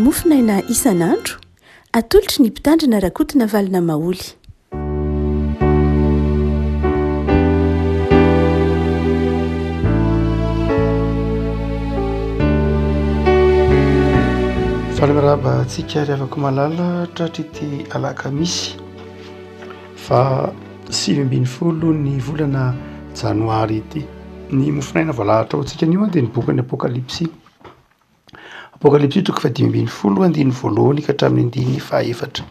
Mofonaina isan'andro, atolotry ny Mpitandrina Rakotonavalona Maholy. Faly miarahaba antsika ry havako malala tratry ity alakamisy faha 19 ny volana janoary ity. Ny mofonaina voalahatra ho antsika anio dia ny bokin'ny Apokalypsy. Apokalypsy toko fahadimy ambin'ny folo andininy voalohany ka hatramin'ny andininy fahaefatra.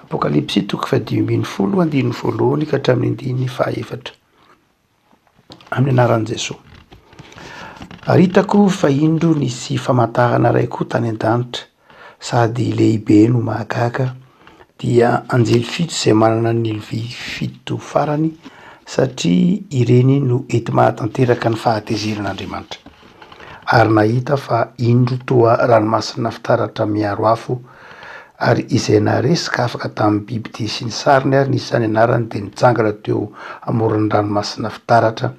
Apokalypsy toko fahadimy ambin'ny folo andininy voalohany ka hatramin'ny andininy fahaefatra. Amin'ny anaran'i Jesoa. Ary hitako fa indro nisy famantarana iray koa tany an-danitra, sady lehibe no mahagaga, dia anjely fito izay manana ny lovia fito farany, satria ireny no enti-mahatanteraka ny fahatezeran'Andriamanitra. Ary nahita fa indro toa ranomasina fitaratra miharo afo, ary izay naharesy ka afaka tamin'ny bibidia sy ny sariny ary nisy ny anarany dia nitsangana teo amoron'ny ranomasina fitaratra,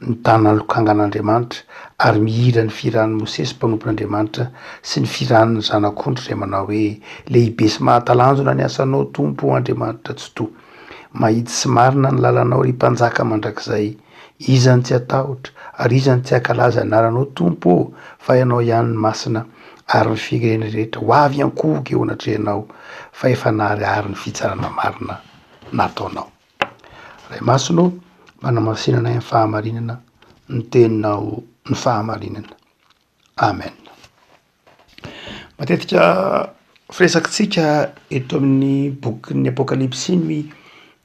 mitana ny lokangan'Andriamanitra, ary mihira ny fihiran'i Mosesy mpanompon'Andriamanitra sy ny fihiran'ny Zanak'ondry izay manao hoe, Lehibe sy mahatalanjona ny asanao, Tompo Andriamanitra Tsitoha. Mahitsy sy marina ny lalanao, ry Mpanjaka mandrakizay. Iza no tsy hatahotra, ary iza no tsy hankalaza ny anaranao, Tompo ô, fa Ianao ihany no masina, ary ny firenena rehetra ho avy hiankohoka eo anatrehanao, fa efa naharihary ny fitsarana marina nataonao. Ray Masina ô, manamasina anay amin'ny fahamarinana, ny teninao ny fahamarinana. Amen. Matetika firesakitsika eto amin'ny bokin'ny Apokalypsy ny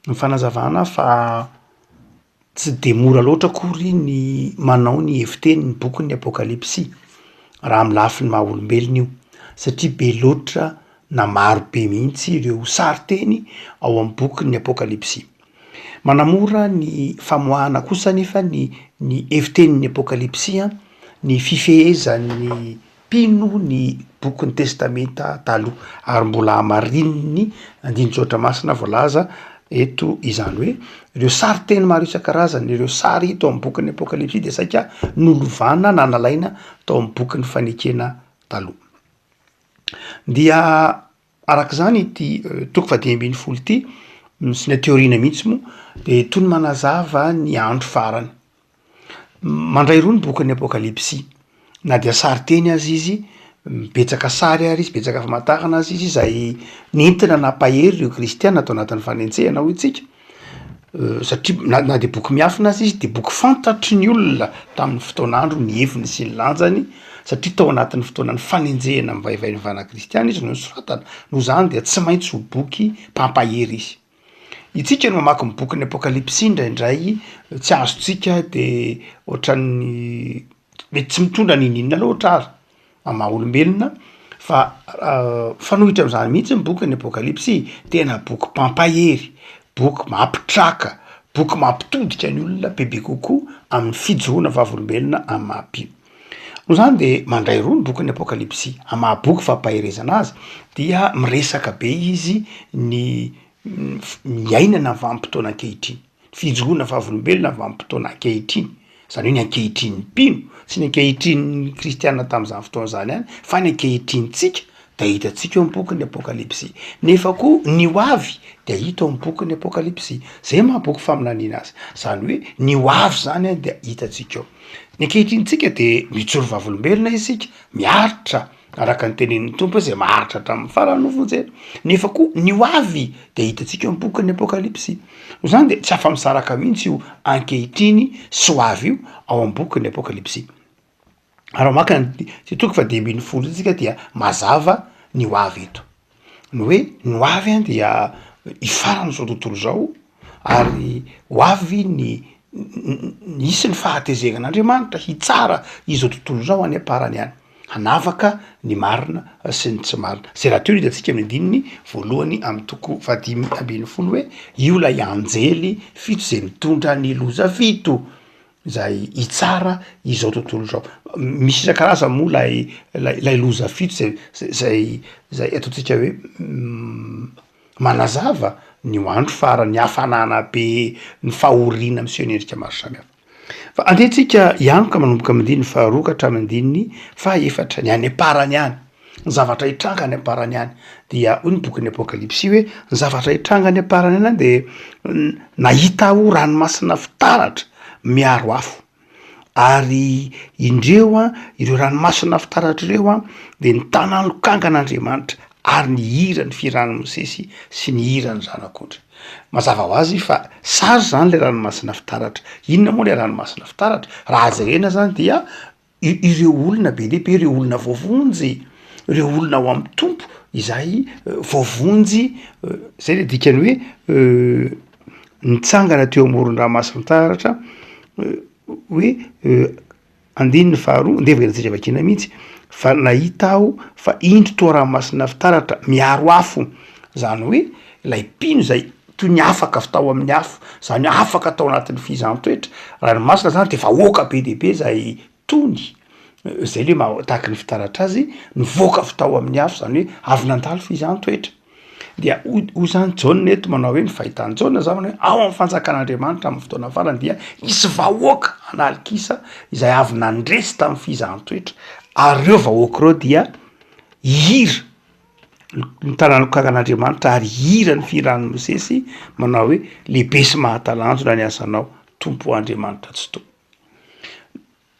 ny fanazavana fa tsy de mora loatra akory ny manao ny hevitenin'ny bokin'ny Apokalypsy raha amin'ny lafiny maha olombelona io satria be loatra na maro be mihitsy ireo sarin-teny ao amin'ny bokin'ny Apokalypsy. Manamora ny famoahana kosa anefa ny ny hevitenin'ny Apokalypsy ny fifehezan'ny mpino ny bokin'ny Testamenta Taloha, ary mbola hamarinin'ny andinin-tsoratra masina voalaza eto izany hoe ireo sarin-teny maro isan-karazany, ireo sary hita ao amin'ny bokin'ny Apokalypsy dia saika nolovana na nalaina tao amin'ny bokin'ny Fanekena Taloha. Dia araka izany ity toko fahadimy ambin'ny folo ity sy ny aty aoriana mihitsy moa de toy ny manazava ny andro farany. Mandray roa ny bokin'ny Apokalypsy na dia sarin-teny aza izy, betsaka sary ary izy, betsaka famantarana aza izy izay nentina nampahery ireo kristiana tao anatin'ny fanenjehana hoy tsika. Satria na na dia boky miafina aza izy de boky fantatry ny olona tamin'ny fotoan'andro ny heviny sy ny lanjany satria tao anatin'ny fotoanan'ny fanenjehana mivaivay ny vana kristiana izy no nosoratana, noho izany dia tsy maintsy ho boky mpampahery izy. Itsika no mamaky ny bokin'ny Apokalypsy indraindray tsy azontsika de ohatran'ny mety tsy mitondra n'inon'inona loatra ary. Amin'ny maha olombelona fa mifanohitra am'zany mihitsy ny bokin'ny Apokalypsy, tena boky mpampahery, boky mampitraka, boky mampitodika ny olona bebe kokoa amin'ny fijoroana vavolombelona amin'ny maha mpino. Noho izany de mandray roa ny bokin'ny Apokalypsy, amin'ny maha boky fampaherezana azy dia miresaka be izy ny miainana vanim-potoana ankehitriny. Fijoroana vavolombelona vanim-potoana ankehitriny, izany hoe ny ankehitrin'ny mpino, tsy ny ankehitrin'ny kristiana tamin'izany fotoana izany ihany fa ny ankehitrintsika dia hitantsika eo amin'ny bokin'ny Apokalypsy. Nefa koa ny ho avy dia hita ao amin'ny bokin'ny Apokalypsy. Zay maha boky faminaniana azy. Izany hoe ny ho avy zany dia hitantsika ao. Ny ankehitrintsika dia mijoro vavolombelona isika, miaritra Araka ny tenenin'ny Tompo hoe izay maharitra hatramin'ny farany no vonjena. Nefa koa ny ho avy dia hitantsika eo amin'ny bokin'ny Apokalypsy. Noho izany dia tsy afa-misaraka mihitsy io ankehitriny sy ho avy io ao amin'ny bokin'ny Apokalypsy. Raha maka ny toko fahadimy ambin'ny folo ity tsika dia mazava ny ho avy eto. Ny hoe ny ho avy an dia hifarana izao tontolo izao ary ho avy ny hisy ny fahatezeran'Andriamanitra hitsara izao tontolo izao any am-parany any, hanavaka ny marina sy ny tsy marina. Zay rahateo no hitantsika amin'ny andininy voalohany amin'ny toko fahadimy ambin'ny folo hoe io ilay anjely fito zay mitondra ny loza fito. Izay hitsara izao tontolo izao. Misy isan-karazany moa ilay ilay ilay loza fito zay zay zay ataontsika hoe manazava ny ho andro farany, ny hafanana be, ny fahoriana miseho ny endrika maro samihafa. Fa andeha tsika hianoka manomboka amin'ny andininy faharoa ka hatramin'ny andininy fahaefatra, ny any am-parany any. Ny zavatra hitranga any am-parany any dia hoy ny bokin'ny Apokalypsy hoe ny zavatra hitranga any am-parany any de nahita aho ranomasina fitaratra miaro afo ary indreo an ireo ranomasina fitaratra ireo an de nitana ny lokangan'Andriamanitra ary nihira ny fihiran'i Mosesy sy ny hiran'ny Zanak'ondry. Mazava ho azy fa sary zany le ranomasina fitaratra. Inona moa le ranomasina fitaratra? Raha jerena zany dia ireo olona be dia be, ireo olona voavonjy, ireo olona ao amin'ny Tompo izay voavonjy, zay le dikany hoe nitsangana teo amoron-dranomasina fitaratra hoe andininy faharoa, ndeha velantsika vakiana mihitsy, fa nahita aho fa indro toa ranomasina fitaratra miaro afo, zany hoe ilay mpino izay toy ny afaka avy tao amin'ny afo, zany hoe afaka tao anatin'ny fizahan-toetra, ranomasina zany de vahoaka be dia be zay tony, zay le maha tahaky ny fitaratra azy, nivoaka avy tao amin'ny afo zany hoe avy nandalo fizahan-toetra, dia hoy hoy zany Jaona eto manao hoe ny fahitan'i Jaona zany hoe ao amin'ny fanjakan'Andriamanitra amin'ny fotoana farany dia hisy vahoaka an'alikisa izay avy nandresy tamin'ny fizahan-toetra ary ireo vahoaka ireo dia hihira ny tanàn'Andriamanitra ary hihira ny fihiran'i Mosesy manao hoe, Lehibe sy mahatalanjona ny asanao, Tompo Andriamanitra Tsitoha.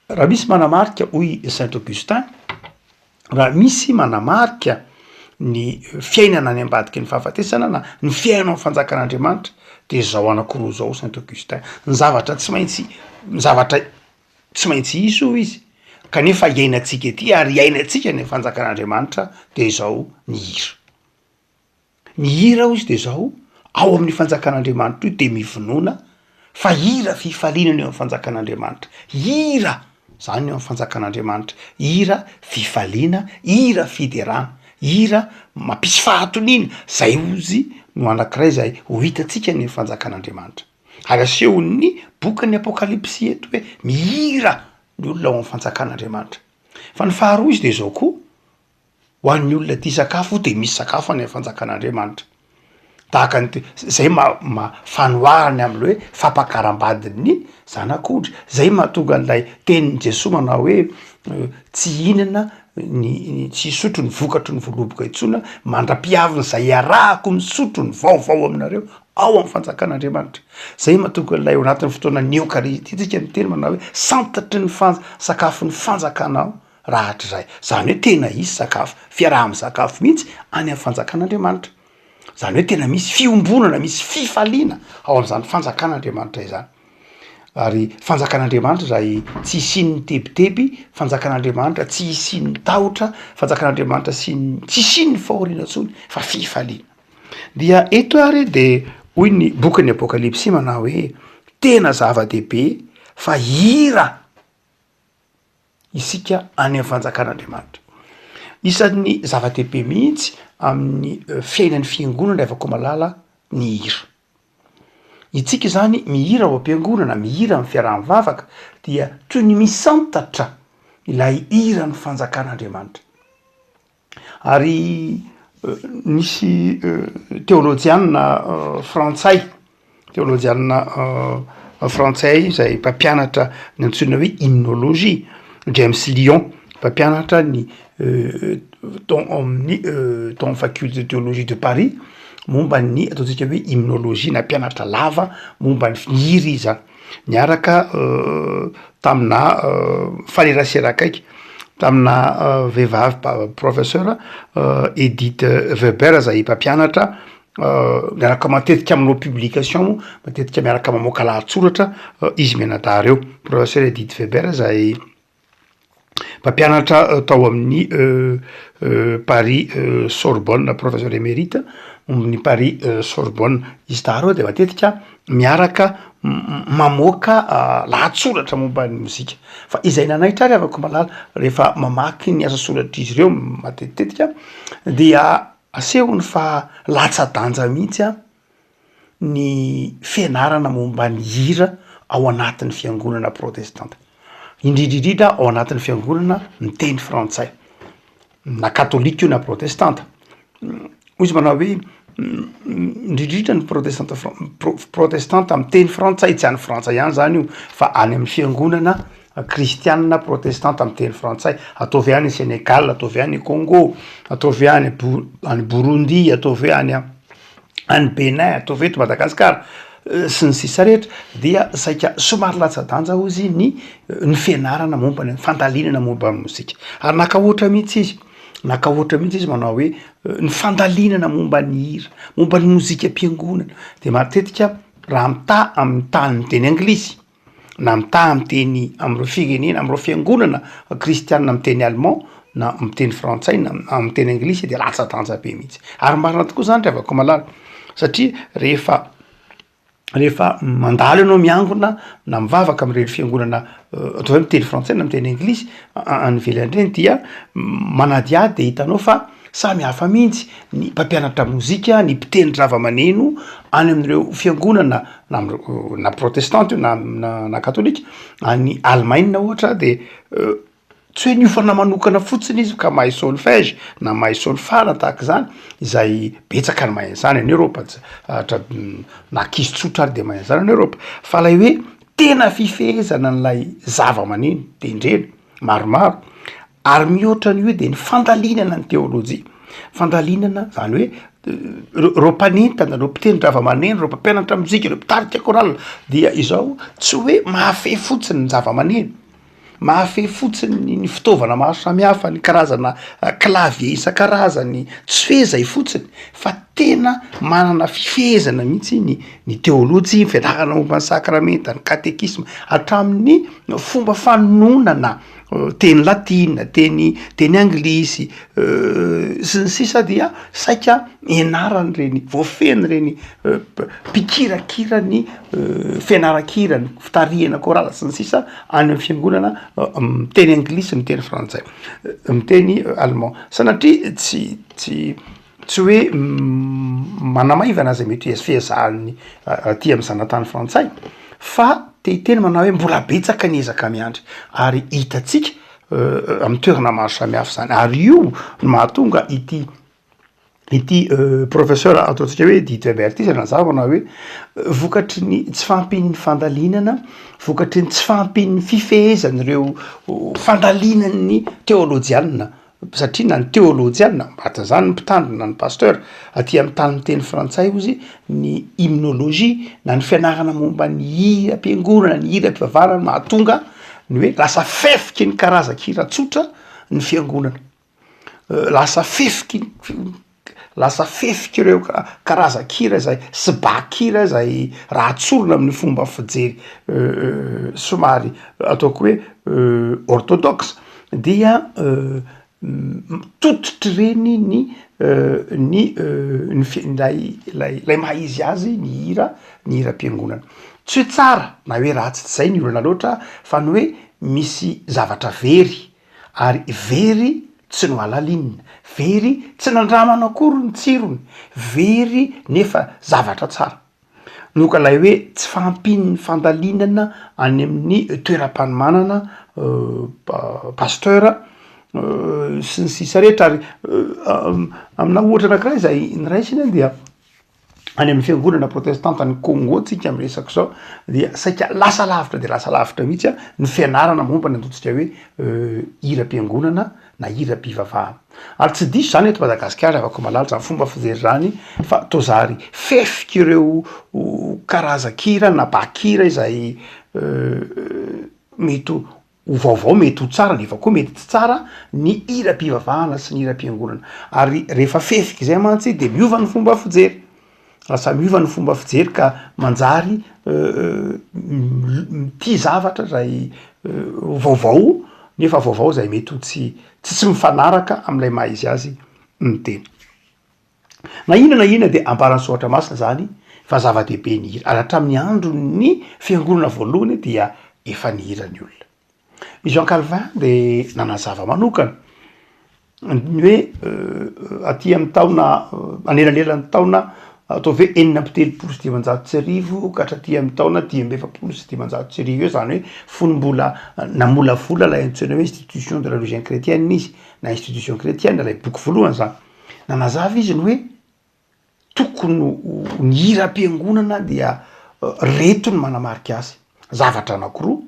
Raha misy manamarika, hoy Saint Augustin, raha misy manamarika ny fiainana any ambadiky ny fahafatesana na ny fiainana ao fanjakan'Andriamanitra de zao anankiroa zao Saint Augustin, ny zavatra tsy maintsy, ny zavatra Tsy maintsy hisy hoy izy, kanefa iainantsika ety ary iainantsika ny fanjakan'Andriamanitra dia izao ny hira. Ny hira hoy izy dia izao, ao amin'ny fanjakan'Andriamanitra io dia mivonona fa hira fifaliana ny eo amin'ny fanjakan'Andriamanitra, hira zany eo amin'ny fanjakan'Andriamanitra, hira fifaliana, hira fiderana, hira mampisy fahatoniana, zay hozy no anankiray zay ho hitantsika ny fanjakan'Andriamanitra. Ary asehon'ny bokin'ny Apokalypsy eto hoe mihira ny olona ao amin'ny fanjakan'Andriamanitra. Fa ny faharoa izy de zao koa, ho an'ny olona tia sakafo de misy sakafo any amin'ny fanjakan'Andriamanitra. Tahaka ny te- zay ma- ma- fanoharany am'le hoe fampakaram-badin'ny zanak'ondry. Zay mahatonga an'ilay tenin'i Jesoa manao hoe tsy hihinana ny tsy hisotro ny vokatry ny voaloboka intsony aho mandra-pihavin'izay iarahako misotro ny vaovao aminareo ao amin'ny fanjakan'Andriamanitra. Zay mahatonga ilay ao anatin'ny fotoanan'ny Eokaristia tsika miteny manao hoe santatry ny fan- sakafon'ny fanjakanao rahatrizay. Zany hoe tena hisy sakafo, fiaraha-misakafo mihitsy any amin'ny fanjakan'Andriamanitra. Zany hoe tena misy fiombonana, misy fifaliana ao am'zany fanjakan'Andriamanitra izany. Ary fanjakan'Andriamanitra izay tsy hisian'ny tebiteby, fanjakan'Andriamanitra tsy hisian'ny tahotra, fanjakan'Andriamanitra sy ny tsy hisian'ny fahoriana intsony fa fifaliana. Dia eto ary de hoy ny bokin'ny Apokalypsy manao hoe tena zava-dehibe fa hira isika any amin'ny fanjakan'Andriamanitra. Isan'ny zava-dehibe mihitsy amin'ny fiainan'ny fiangonana ry havako malala ny hira. Itsika izany mihira ao am-piangonana, mihira amin'ny fiaraha-mivavaka dia toy ny misantatra ilay hiran'ny fanjakan'Andriamanitra. Ary nisy teolojianina frantsay, teolojianina frantsay izay mpampianatra ny antsoina hoe hymnologie, James Lion, mpampianatra ny tao amin'ny tao amin'ny faculté de théologie de Paris momba ny ataontsika hoe hymnologie, nampianatra lava momba ny hira izy zany. Niaraka tamina mifanerasera akaiky tamina vehivavy professeur Edith Weber zay mpampianatra miaraka matetika manao publication moa, matetika miaraka mamoaka lahatsoratra izy mianadahy reo, professeur Edith Weber zay Mpampianatra tao amin'ny Paris Sorbonne, professeur emerite momba ny Paris Sorbonne. Izy dahalo dia matetika miaraka mamoaka lahatsoratra momba ny mozika. Fa izay nanaitra ahy ry havako malala rehefa mamaky ny asa soratr'izy ireo matetitetika dia asehony fa latsa-danja mihitsy an ny fianarana momba ny hira ao anatin'ny fiangonana protestanta, indrindra indrindra ao anatin'ny fiangonana miteny frantsay, na katolika io na protestanta, hoy izy manao hoe indrindra indrindra ny protestanta fran- pro- protestanta miteny frantsay, tsy any Frantsa ihany zany io fa any amin'ny fiangonana. kristianina protestanta miteny frantsay, ataovy any Sénégal, ataovy any Congo, ataovy any Bo- any Burundi, ataovy any any Bénin, ataovy eto Madagasikara sy ny sisa rehetra dia saika somary latsa-danja hozy ny ny fianarana momba ny fandalinana momba ny mozika. Ary naka ohatra mihitsy izy, naka ohatra mihitsy izy manao hoe ny fandalinana momba ny hira, momba ny mozikam-piangonana de matetika raha mitaha amin'ny tany miteny anglisy na mitaha miteny am'ireo firenena, am'ireo fiangonana kristianina miteny allemand na miteny frantsay na miteny anglisy de latsa-danja be mihitsy. Ary marina tokoa zany ry havako malala satria rehefa rehefa mandalo ianao miangona na mivavaka am'ireny fiangonana atao hoe miteny frantsay na miteny anglisy any ivelany reny dia manadihady de hitanao fa samy hafa mihitsy ny mpampianatra mozika, ny mpitendry zava-maneno any amin'ireo fiangonana na am'reo na protestanta io na na katolika, any Allemagne ohatra de tsy hoe niofana manokana fotsiny izy ka mahay solfège na mahay solfa na tahaka izany, izay betsaka ny mahay an'izany any Eoropa, hatra- na ankizy tsotra ary de mahay an'izany any Eoropa, fa lay hoe tena fifehezana an'ilay zava-maneno tendrena maromaro ary mihoatra an'io de ny fandalinana ny teolojia, fandalinana zany hoe reo reo mpanentana, reo mpitendry zava-maneno, reo mpampianatra mozika, reo mpitarika chorale dia izao tsy hoe mahafehy fotsiny ny zava-maneno, mahafehy fotsiny ny fitaovana maro samihafa, ny karazana clavier isan-karazany, tsy hoe zay fotsiny fa tena manana fifehezana mihitsy ny ny teolojia, ny fianarana momba ny sakramenta, ny katekisma, hatramin'ny fomba fanononana teny latina, teny teny anglisy sy ny sisa dia saika ianaran'ireny, voafehin'ireny mpikirakira ny fianaran-kira, ny fitarihana chorale sy ny sisa any amin'ny fiangonana miteny anglisy, miteny frantsay, miteny allemand. Sanatria tsy tsy tsy hoe manamaivana zay mety ho fiezahan'ny aty amin'ny zanatany frantsay fa te hiteny manao hoe mbola betsaka ny ezaka miandry ary hitantsika amin'ny toerana maro samihafa zany ary io no mahatonga ity ity professeur ataontsika hoe Dieter Bert ity zay nazava na hoe vokatry ny tsy fahampian'ny fandalinana, vokatry ny tsy fahampian'ny fifehezan'ireo fandalinan'ny teolojianina satria na ny teolojianina, mba zany ny mpitandrina na ny pasteur aty amin'ny tany miteny frantsay hozy ny hymnologie na ny fianarana momba ny hiram-piangonana, ny hiram-pivavahana no mahatonga ny hoe lasa fefiky ny karazan-kira tsotra ny fiangonana. Lasa fefiky lasa fefik'ireo karazan-kira izay sy ba-kira izay raha tsorina amin'ny fomba fijery somary ataoko hoe orthodoxe dia tototr'ireny ny ny ny fi- ilay ilay ilay maha izy azy ny hira ny hiram-piangonana. Tsy hoe tsara na hoe ratsy tsy zay ny olana loatra fa ny hoe misy zavatra very Ary very tsy nohalalinina, very tsy nandramana akory ny tsirony, very nefa zavatra tsara. Donc ilay hoe tsy fahampian'ny fandalinana any amin'ny toeram-panomanana pasteur sy ny sisa rehetra ary amina ohatra anakiray zay noraisina dia any amin'ny fiangonana protestanta any Congo tsika miresaka zao dia saika lasa lavitra de lasa lavitra mihitsy a ny fianarana momba ny ataontsika hoe hiram-piangonana na hiram-pivavahana. Ary tsy diso zany eto Madagasikara afaka malala zany fomba fijery zany fa toa zary fefik'ireo karazan-kira na ba-kira izay mety ho ho vaovao mety ho tsara nefa koa mety tsy tsara ny hiram-pivavahana sy ny hiram-piangonana ary rehefa fefika izay mantsy de miova ny fomba fijery, lasa miova ny fomba fijery ka manjary mitia zavatra zay vaovao nefa vaovao zay mety ho tsy tsy tsy mifanaraka am'lay maha izy azy ny tena. Na inona na inona dia ambaran'ny soratra masina zany fa zava-dehibe ny hira, ary hatramin'ny andron'ny fiangonana voalohany dia efa nihira ny olona. I Jean Calvin dia nanazava manokana ny hoe aty amin'ny taona anelanelan'ny taona ataovy hoe 1536 ka hatraty amin'ny taona 1545 eo, zany hoe fony mbola namolavola ilay antsoina hoe institution de la religion chrétienne izy na institution chrétienne ilay boky voalohany zany. Nanazava izy ny hoe tokony ho ny hiram-piangonana dia reto ny manamarika azy, zavatra anakiroa,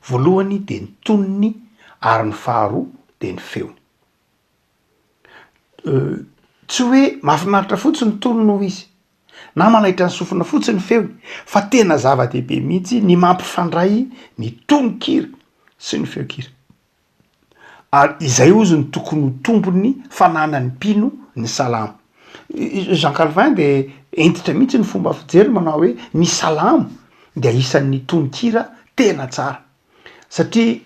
Voalohany dia ny tonony ary ny faharoa dia ny feony. Tsy hoe mahafinaritra fotsiny ny tonony hoy izy, na manaitra ny sofina fotsiny ny feony, fa tena zava-dehibe mihitsy ny mampifandray ny tononkira sy ny feon-kira. Ary izay hozy no tokony ho tombony fananan'ny mpino ny salamo. Jean Calvin dia hentitra mihitsy ny fomba fijeriny manao hoe ny salamo dia isan'ny tononkira tena tsara. Satria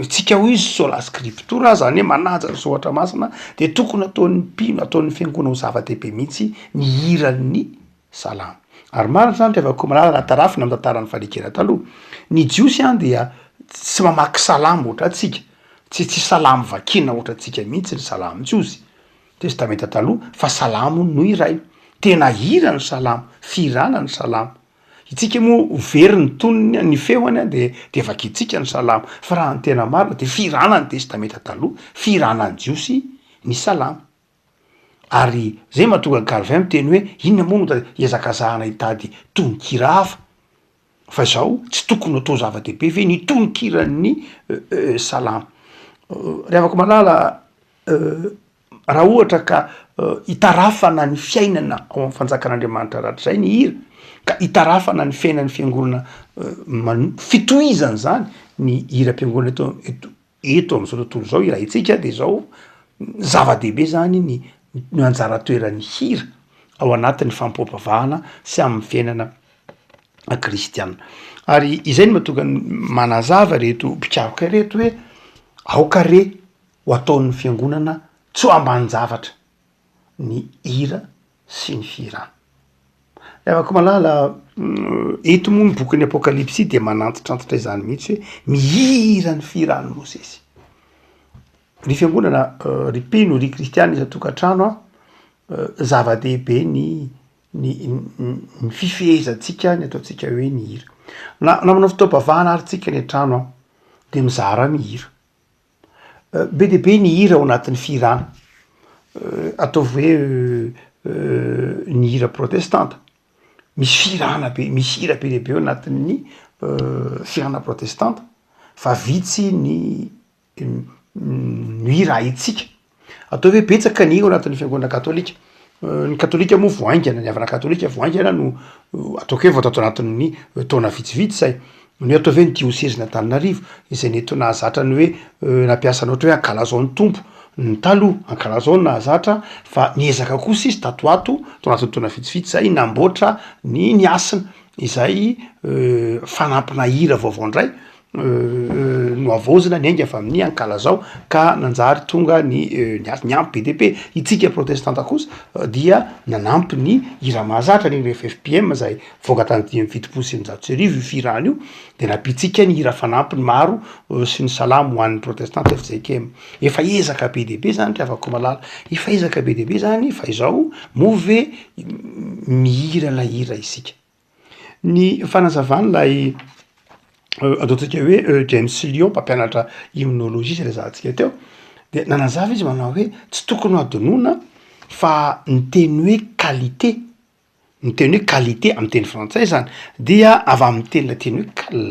isika hoy izy sola scriptura zany hoe manaja ny soratra masina dia tokony ataon'ny mpino, ataon'ny fiangonana ho zava-dehibe mihitsy ny hiran'ny Salamo. Ary marina izany ry havako malala raha tarafina amin'ny tantaran'ny fanekena taloha. Ny Jiosy an dia tsy mamaky salamo ohatrantsika, tsy tsy salamo vakiana ohatrantsika mihitsy ny salamo jiosy, testamenta taloha, fa salamo no hiraina. Tena hira ny salamo, fihirana ny salamo. Itsika moa very ny tonony, ny feony an de de vakintsika ny salamo, fa raha ny tena marina de fihirana ny testamenta taloha, fihirana ny jiosy ny salamo. Ary zay mahatonga an'i Calvin miteny hoe inona moa no hiazakazahana hitady tononkira hafa fa izao tsy tokony atao zava-dehibe ve ny tononkiran'ny salamo. Ry havako malala raha ohatra ka hitarafana ny fiainana ao amin'ny fanjakan'Andriamanitra rahatrizay ny hira ka hitarafana ny fiainan'ny fiangonana mano- fitohizana zany ny hiram-piangonana eto eto Eto amin'izao tontolo izao irahintsika de izao, zava-dehibe zany ny ny anjara toeran'ny hira ao anatin'ny fanompoam-pivavahana sy amin'ny fiainana kristiana. Ary izay no mahatonga ny manazava ireto mpikaroka ireto hoe aoka re ho ataon'ny fiangonana tsy ho ambanin-javatra ny hira sy ny fihirana. Ry havako malala, eto moa ny bokin'ny Apokalypsy dia manantitrantitra izany mihitsy hoe mihira ny fihiran'i Mosesy. Ry fiangonana, ry mpino, ry kristiana isan-tokantrano an, zava-dehibe ny ny ny fifehezantsika ny ataontsika hoe ny hira. Na na manao fotoam-pivavahana ary tsika any an-trano an, de mizara mihira. Be dia be ny hira ao anatin'ny fihirana, ataovy hoe ny hira protestanta, misy fihirana be, misy hira be dia be ao anatin'ny fihirana protestanta fa vitsy ny ny hira haintsika. Ataovy hoe betsaka ny hira ao anatin'ny fiangonana katolika, ny katolika moa vao haingana, ny havana katolika vao haingana no ataoko hoe vao tato anatin'ny taona vitsivitsy zay, ny hoe ataovy hoe ny diosezin'Antananarivo izay nety ho nahazatra ny hoe nampiasa ny ohatra hoe ankalazao ny Tompo ny taloha, ankalazao no nahazatra fa niezaka kosa izy tato ho ato, tao anatin'ny taona vitsivitsy zay namboatra ny ny hasina izay fanampina hira vaovao indray nohavaozina niainga avy amin'ny ankalazao ka nanjary tonga ny niampy be dia be, itsika protestanta kosa dia nanampy ny hira mahazatra ny rffpm zay voaka tany 1975 io fihirana io de nampiantsika ny hira fanampiny maro sy ny salamo ho an'ny protestanta fjkm, efa ezaka be dia be zany ry havako malala, efa ezaka be dia be zany fa izao moa ve mihira ilay hira isika? Ny fanazavan'ilay ataontsika hoe James Lyon mpampianatra hymnologie zay resahantsika teo de nanazava izy manao hoe tsy tokony ho adinoina fa ny teny hoe qualité, ny teny hoe qualité amy teny frantsay zany dia avy amin'ny teny latina hoe cal,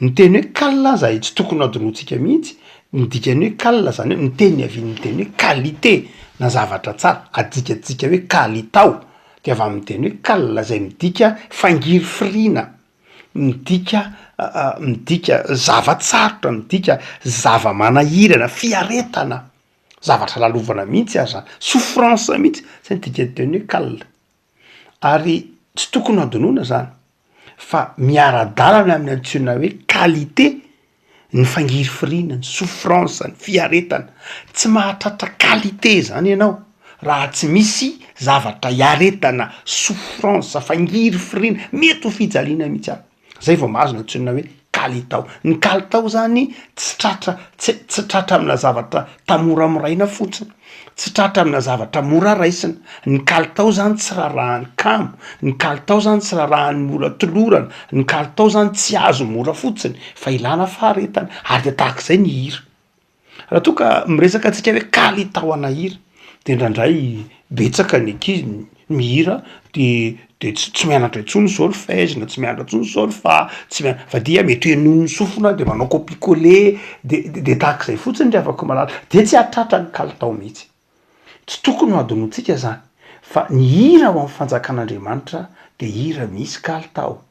ny teny hoe cal zay tsy tokony ho adinointsika mihitsy, ny dikan'ny hoe cal zany hoe ny teny niavian'ny teny hoe qualité na zavatra tsara, adikatsika hoe kalitao dia avy amin'ny teny hoe kal izay midika fangirifiriana, midika midika zava-tsarotra, midika zava-manahirana, fiaretana, zavatra lalovana mihitsy aza, souffrance mihitsy, zay ny dikan'ny teny hoe kal. Ary tsy tokony hadinoina zany fa miara-dalana amin'ny antsoina hoe qualité ny fangirifiriana, ny souffrance, ny fiaretana, tsy mahatratra qualité zany ianao raha tsy misy zavatra iaretana, souffrance, fangirifiriana, mety ho fijaliana mihitsy ary, zay vao mahazo ny antsoina hoe kalitao, ny kalitao zany tsy tratra tsy tsy tratra amina zavatra tamoramoraina fotsiny, Tsy tratra amina zavatra mora raisina. Ny kalitao zany tsy rarahan'ny kamo, ny kalitao zany tsy rarahan'ny mora tolorana, ny kalitao zany tsy azo mora fotsiny fa ilana faharetana ary de tahak'izay ny hira. Raha toa ka miresaka antsika hoe kalitao ana hira de indraindray betsaka ny ankizy. Mihira de de tsy tsy mianatra intsony solfège na tsy mianatra intsony solfa, tsy mia- fa dia mety henoin'ny sofina de manao copie coller de de tahak'izay fotsiny ry havako malala, de tsy hahatratra ny kalitao mihitsy. Tsy tokony ho adinointsika zany fa ny hira ao amin'ny fanjakan'Andriamanitra de hira misy kalitao.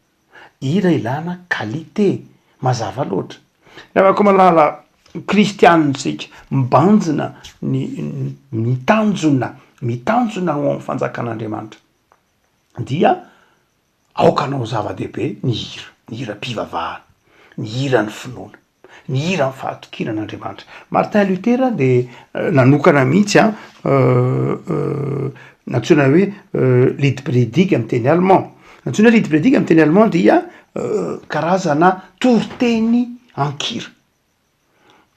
Hira ilana qualité, mazava loatra. Ry havako malala, kristianina isika, mibanjina ny ny tanjona, mitanjona ho amin'ny fanjakan'Andriamanitra dia aoka hanao zava-dehibe ny hira, ny hiram-pivavahana, ny hiran'ny finoana. Ny hira amin'ny fahatokiana an'Andriamanitra. Martin Luther dia nanokana mihitsy an, nantsoina hoe Liedpredig amin'ny teny allemand. Nantsoina hoe Liedpredig amin'ny teny allemand dia karazana toriteny an-kira.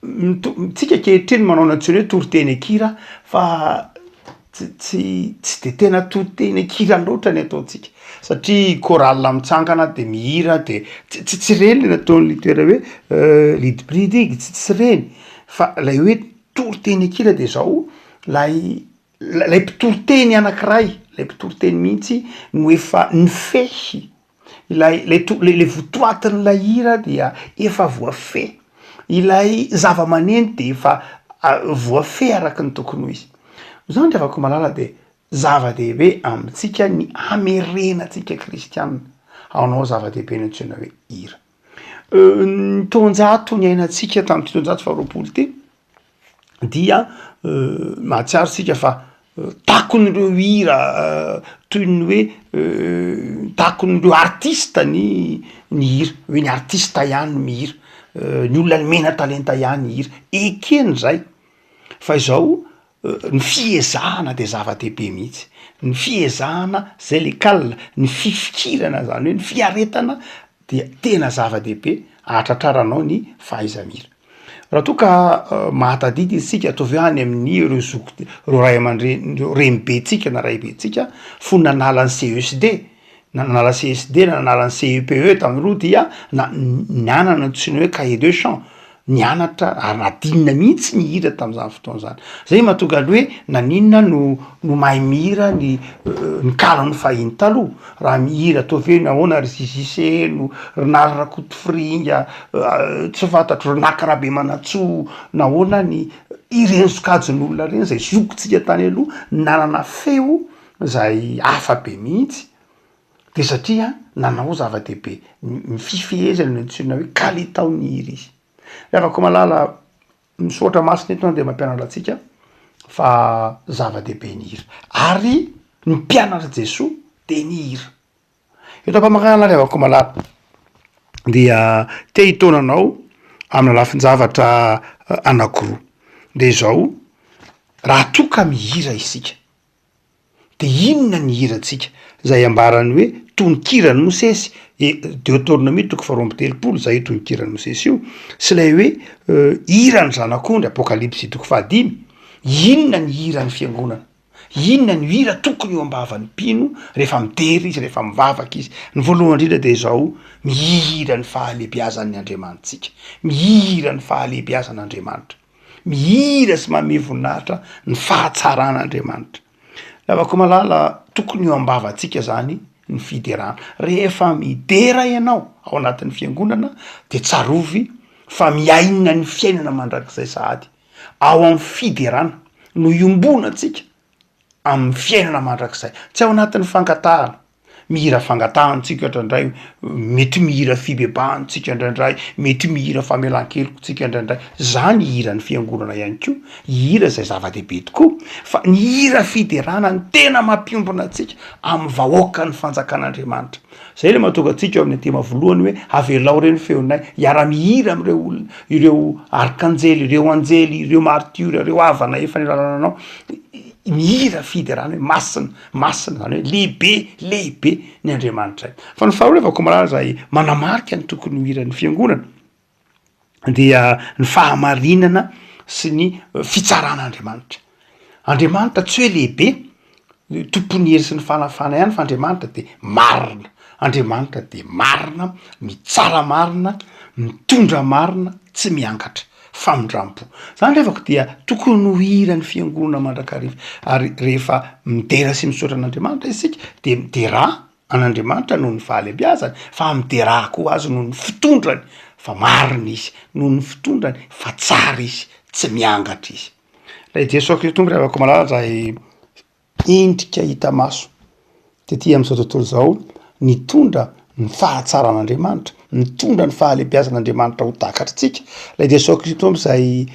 Tsika ankehitriny manao ny antsoina hoe toriteny an-kira fa tsy tsy tsy de tena toriteny an-kira loatra ny ataontsika satria chorale mitsangana de mihira de tsy tsy tsy reny le nataon'i Luther hoe Liedpredig tsy tsy reny fa lay hoe toriteny an-kira de zao lay lay mpitoriteny anankiray lay mpitoriteny mihitsy no efa nifehy Ilay ilay to- le le votoatin'ilay hira dia efa voafehy, ilay zava-maneno de efa voafehy araky ny tokony ho izy. Zany ry havako malala de zava-dehibe amintsika ny hamerenantsika kristianina hanao zava-dehibe ny antsoina hoe hira. Ny taonjato niainantsika tamin'ity taonjato faharoapolo ity dia mahatsiaro isika fa takon'ireo hira toy ny hoe takon'ireo artista ny ny hira, hoe ny artista ihany no mihira, ny olona nomena talenta ihany hihira, ekena zay fa izao ny fiezahana de zava-dehibe mihitsy, ny fiezahana zay le cal, ny fifikirana zany hoe ny fiaretana dia tena zava-dehibe ahatratraranao ny fahaiza-mihira. Raha toa ka mahatadidy isika, ataovy hoe any amin'ny ireo zoky, ireo ray aman-dreny, ireo renibentsika na raibentsika fony nanala ny CESD, na nanala CESD na nanala ny CEPE tamin'ireo dia na- nanana ny antsoina hoe cahier de chant, nianatra ary nadinina mihitsy ny hira tamin'izany fotoana izany. Zay mahatonga ny hoe naninona no no mahay mihira ny ny kalon'ny fahiny taloha. Raha mihira ataovy hoe nahoana ry Zizi Selo, ry Nary Rakotofiringa, tsy fantatro, ry Naka Rabemanantsoa, nahoana ny ireny sokajin'olona ireny zay zokintsika tany aloha nanana feo zay hafa be mihitsy de satria nanao zava-dehibe ny fifehezana no antsoina hoe kalitaon'ny hira izy. Ry havako malala, ny soratra masina eto dia mampianatra antsika fa zava-dehibe ny hira ary ny mpianatr'i Jesoa de nihira. Eto am-pamaranana ry havako malala dia te hitaona anao amina lafin-javatra anankiroa, de izao, raha toa ka mihira isika de inona ny hirantsika zay ambarany hoe tononkiran'i Mosesy, e Deoteronomia toko faharoa amby telopolo zay io tononkiran'i Mosesy io, sy ilay hoe hiran'ny zanak'ondry Apokalypsy toko fahadimy, inona ny hiran'ny fiangonana? Inona no hira tokony eo am-bavan'ny mpino rehefa midera izy, rehefa mivavaka izy? Ny voalohany indrindra dia izao, mihira ny fahalehibiazan'ny Andriamanitsika, mihira ny fahalehibiazan'Andriamanitra, mihira sy manome voninahitra ny fahatsaran'Andriamanitra. Ravako malala, tokony eo am-bavantsika zany ny fiderana. Rehefa midera ianao ao anatin'ny fiangonana de tsarovy fa miaina ny fiainana mandrakizay sahady. Ao amin'ny fiderana no iombonantsika amin'ny fiainana mandrakizay, tsy ao anatin'ny fangatahana. Mihira fangatahana tsika indraindray, mety mihira fibebahana tsika indraindray, mety mihira famelan-keloka tsika indraindray, zany hiran'ny fiangonana ihany koa, hira izay zava-dehibe tokoa, fa ny hira fiderana no tena mampiombona antsika amin'ny vahoakan'ny fanjakan'Andriamanitra. Zay le mahatonga antsika eo amin'ny tema voalohany hoe avelao re ny feonay hiara-mihira amin'ireo olona, ireo arkanjely, ireo anjely, ireo martiora, ireo havana efa nilalana anao, mihira fiderana hoe masina, masina zany hoe lehibe, lehibe ny Andriamanitray. Fa ny faharoa rehefa komalala zay manamarika ny tokony ho hiran'ny fiangonana dia ny fahamarinana sy ny fitsaran'Andriamanitra. Andriamanitra tsy hoe lehibe, tompon'ny hery sy ny fanafana ihany fa Andriamanitra de marina, Andriamanitra de marina, mitsara marina, mitondra marina, tsy miangatra. famindram-po. Zany ry havako dia tokony ho hiran'ny fiangonana mandrakariva, ary rehefa midera sy misaotra an'Andriamanitra isika de miderà an'Andriamanitra noho ny fahalebiazany, fa miderà koa Azy noho ny fitondrany fa marina Izy, noho ny fitondrany fa tsara Izy, tsy miangatra Izy. Ilay Jesoa Kristy Tompo ry havako malala izay endrika hita maso tety amin'izao tontolo izao nitondra ny fahatsaran'Andriamanitra, nitondra ny fahalebiazan'Andriamanitra ho takatritsika, ilay Jesoa Kristy Tompo izay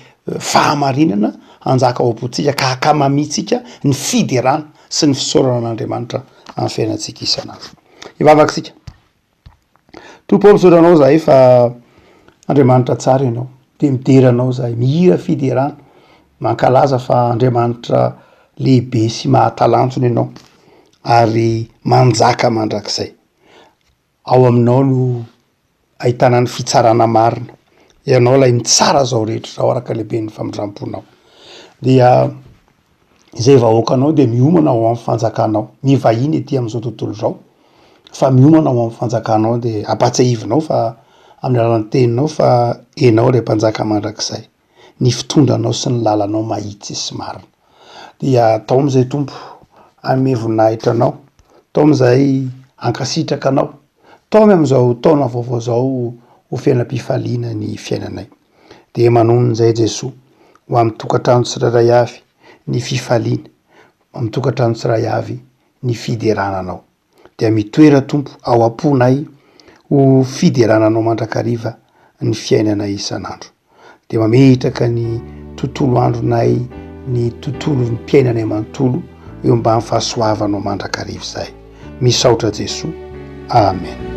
fahamarinana hanjaka ao am-pontsika ka hakamamiantsika ny fiderana sy ny fisaorana an'Andriamanitra amin'ny fiainantsika isan'andro. Hivavaka isika. Tompo ô, misaotra anao zahay fa Andriamanitra tsara ianao, dia midera anao zahay, mihira fiderana, mankalaza fa Andriamanitra lehibe sy mahatalanjona ianao ary manjaka mandrakizay. Ao aminao no ahitana ny fitsarana marina, ianao ilay mitsara izao rehetra izao araka lehiben'ny famindram-ponao. Dia izay vahoakanao dia miomana ho amin'ny fanjakanao, ny vahiny ety amin'izao tontolo izao fa miomana ho amin'ny fanjakanao dia ampahatsiahivinao fa amin'ny alalan'ny teninao fa ianao ilay mpanjaka mandrakizay, ny fitondranao sy ny lalanao mahitsy sy marina. Dia taomy izay Tompo hanome voninahitra anao, taomy izahay hankasitraka anao, taomy amin'izao taona vaovao izao ho fiainam-pifaliana ny fiainanay. Dia manonona izay Jesoa ho amin'ny tokantrano tsirairay avy ny fifaliana, amin'ny tokantrano tsiray avy ny fiderana Anao. Dia mitoera Tompo ao am-ponay ho fiderana Anao mandrakariva ny fiainanay isan'andro. Dia mametraka ny tontolo andronay, ny tontolom-piainanay manontolo eo ambany fahasoavanao mandrakariva izahay. Misaotra Jesoa. Amen.